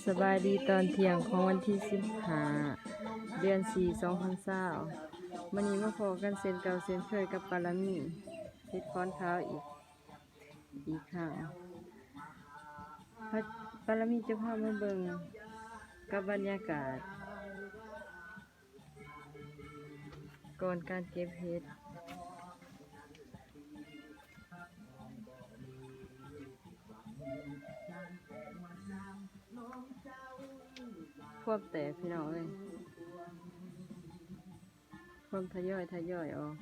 ສະບາຍດີຕອນທ່ຽງຂອງວັນທີສິບຫ້າ ເດືອນສີ່ ສອງພັນຊາວ. ມື້ນີ້ມາພໍ້ກັນເຊັ່ນເກົ່າເຊັ່ນເຄີຍກັບປາລະມີ ເພັດຄອນຂາວອີກ ອີກຄັ້ງ. ປາລະມີຈະພາມາເບິ່ງກັບບັນຍາກາດ ກ່ອນການເກັບເຫັດ ພວມແຕກພີ່ນ້ອງເອີຍ ພວມທະຍອຍ ທະຍອຍອອກ.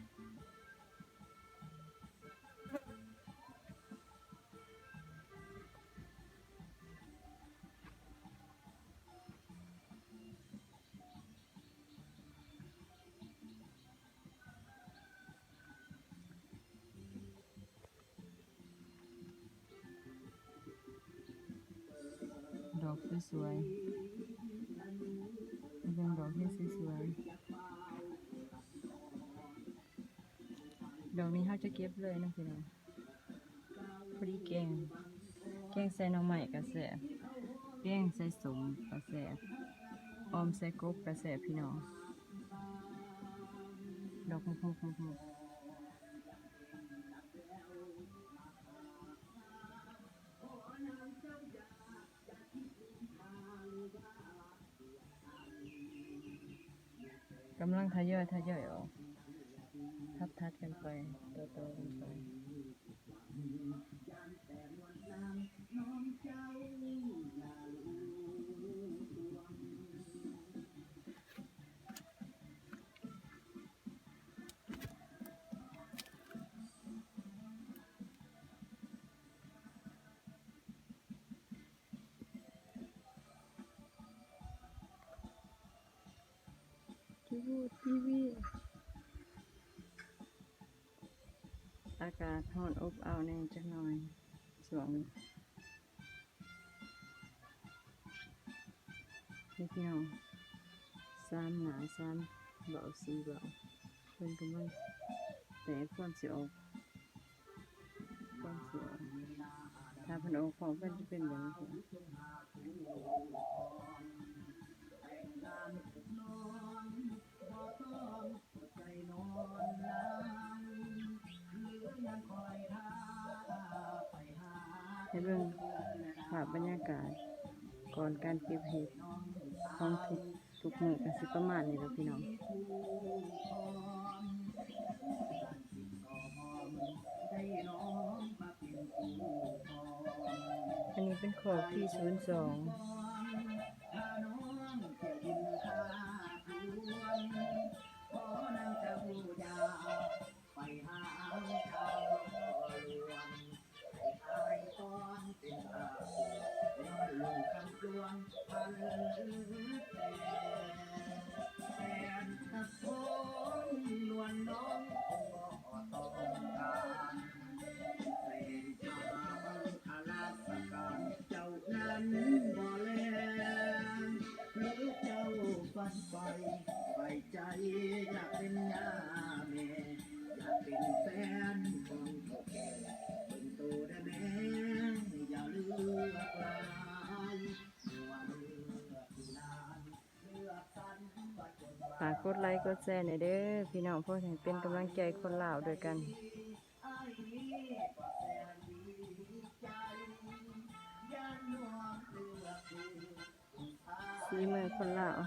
ດອກສວຍໆ ເບິ່ງດອກເຫັດສວຍໆ. ດອກນີ້ເຮົາຈະເກັບເລີຍເນາະພີ່ນ້ອງ. ພໍດີແກງ ແກງໃສ່ໜໍ່ໄມ້ກະແຊບ ແກງໃສ່ສົ້ມກະແຊບ ອອມໃສ່ກົບກະແຊບພີ່ນ້ອງ. ດອກມຸກໆໆໆ ກຳລັງທະຍອຍ ທະຍອຍອອກ ຖັດໆກັນໄປ ຕໍ່ໆກັນໄປ. ທີ່ວູດທີ່ວີ ອາກາດຮ້ອນອົບອ້າວແດ່ຈັກໜ່ອຍຊ່ວງນີ້. ນີ້ພີ່ນ້ອງ ສາມໜ້າ ສາມເບົາ ສີ່ເບົາ ເພິ່ນກຳລັງແຕກ ພວມຊິອອກ ພວມຊິອອກ. ຖ້າເພິ່ນອອກພ້ອມກັນຈະເປັນແບບນີ້. ໃຫ້ເບິ່ງພາບບັນຍາກາດກ່ອນການເກັບເຫັດຂອງທຸກ ທຸກມື້ກະຊິປະມານນີ້ແຫຼະພີ່ນ້ອງ. ອັນນີ້ເປັນຄອກທີສູນສອງ. ຝາກກົດໄລກົດແຊແດ່ເດີພີ່ນ້ອງ ເພື່ອໃຫ້ເປັນກຳລັງໃຈຄົນລາວດ້ວຍກັນ. ສີມືຄົນລາວ